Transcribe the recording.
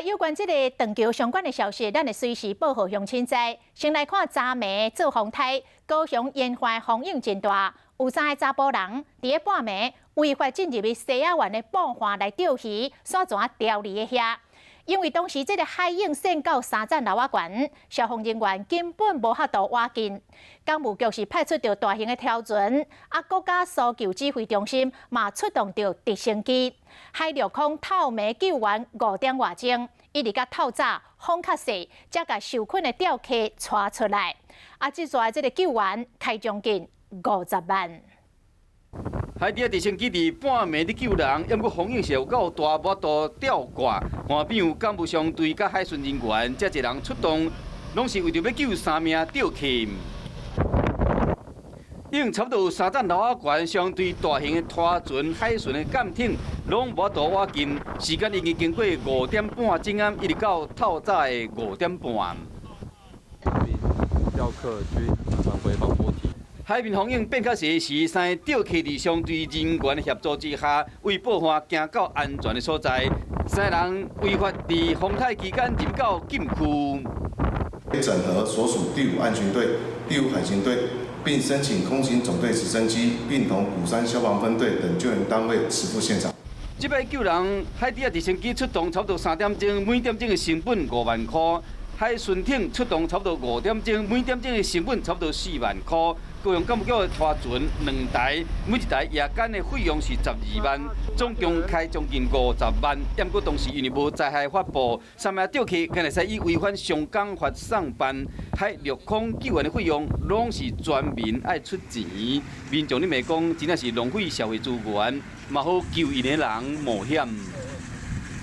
有關這个斷橋相關的消息，咱會隨時報予鄉親知。先來看昨暝做風颱，高雄沿海風湧真大，有三个查埔人佇咧半暝違法進入去西仔灣的布岸來釣魚，煞怎牢佇咧遐？因為當時這个海湧升到3層樓仔懸，消防人員根本無法度倚近。港務局是派出著大型的拖船，啊，國家搜救指揮中心嘛出動著直升機，海陸空透暝救援5點外鐘，一直到透早風較細，才共受困的釣客帶出來。啊，這逝這个救援開將近50萬。海底直升機佇半暝佇救人，毋過風湧是有夠大，無法度吊掛。岸邊有港務商隊佮海巡人員，遮濟人出動，攏是為著欲救三名釣客。湧差不多有3層樓仔懸，相對大型的拖船、海巡的艦艇，攏無法度倚近。時間已經經過5點半鐘暗，一直到透早的5點半。釣客均返回防波堤。海面風湧變較細時，三个釣客佇商隊人員的協助之下，為布岸行到安全的所在。三个人違法佇風颱期間入到禁區。整合所屬第五岸巡隊、第五海巡隊，並申請空勤總隊直升機，並同鼓山消防分隊等救援單位馳赴現場。這擺救人，海底仔直升機出動差不多3點鐘，每點鐘的成本5萬箍。海巡艇出動差不多5點鐘，每點鐘的成本差不多4萬箍。高雄港務局的拖船兩台，每一台夜間的費用是12萬，總共開將近50萬。毋過當時因為無災害發布，三名釣客敢會使以違反商港法送辦，海陸空救援的費用攏是全民愛出錢。民眾咧罵講，真正是浪費社會資源，嘛好救𪜶的人冒險。